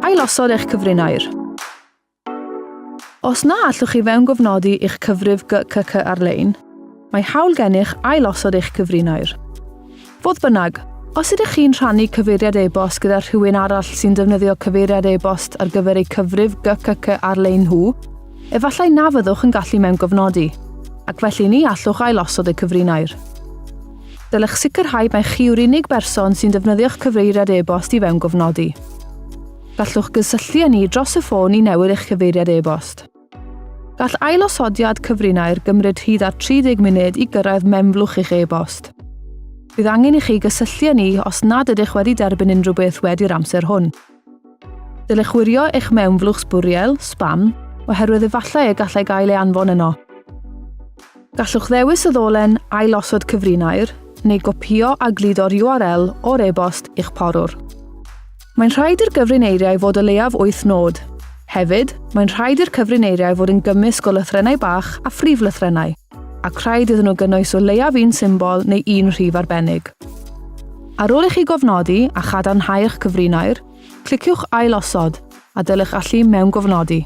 Ailosod eich cyfrinair. Os na allwch chi fewngofnodi i'ch cyfrif GCC ar-lein, mae hawl gennych ailosod eich cyfrinair. Fodd bynnag, os ydych chi'n rhannu cyfeiriad e-bost gyda rhywun arall sy'n defnyddio cyfeiriad e-bost ar gyfer eu cyfrif GCC ar-lein nhw, efallai na fyddwch yn gallu mewngofnodi, ac felly ni allwch ailosod y cyfrinair. Dylech sicrhau mai chi yw'r unig berson sy'n defnyddio'ch cyfeiriad e-bost i fewngofnodi. Gallwch gysylltu â ni dros y ffôn i newid eich cyfeiriad e-bost. Gall ailosodiad cyfrinair gymryd hyd at 30 munud i gyrraedd mewnflwch eich e-bost. Bydd angen i chi gysylltu â ni os nad ydych wedi derbyn unrhyw beth wedi'r amser hwn. Dylech wirio eich mewnflwch sbwriel, spam, oherwydd efallai y gallai gael ei anfon yno. Gallwch ddewis y ddolen Ailosod cyfrinair neu gopïo a gludo'r URL o'r e-bost i'ch porwr. Mae'n rhaid i'r gyfrineiriau fod o leiaf wyth nod. Hefyd, mae'n rhaid i'r cyfrineiriau fod yn gymysg o lythrennau bach a phrif lythrennau, ac rhaid iddyn nhw gynnwys o leiaf un symbol neu un rhif arbennig. Ar ôl i chi gofnodi a chadarnhau eich cyfrinair, cliciwch Ailosod a dylech allu mewngofnodi.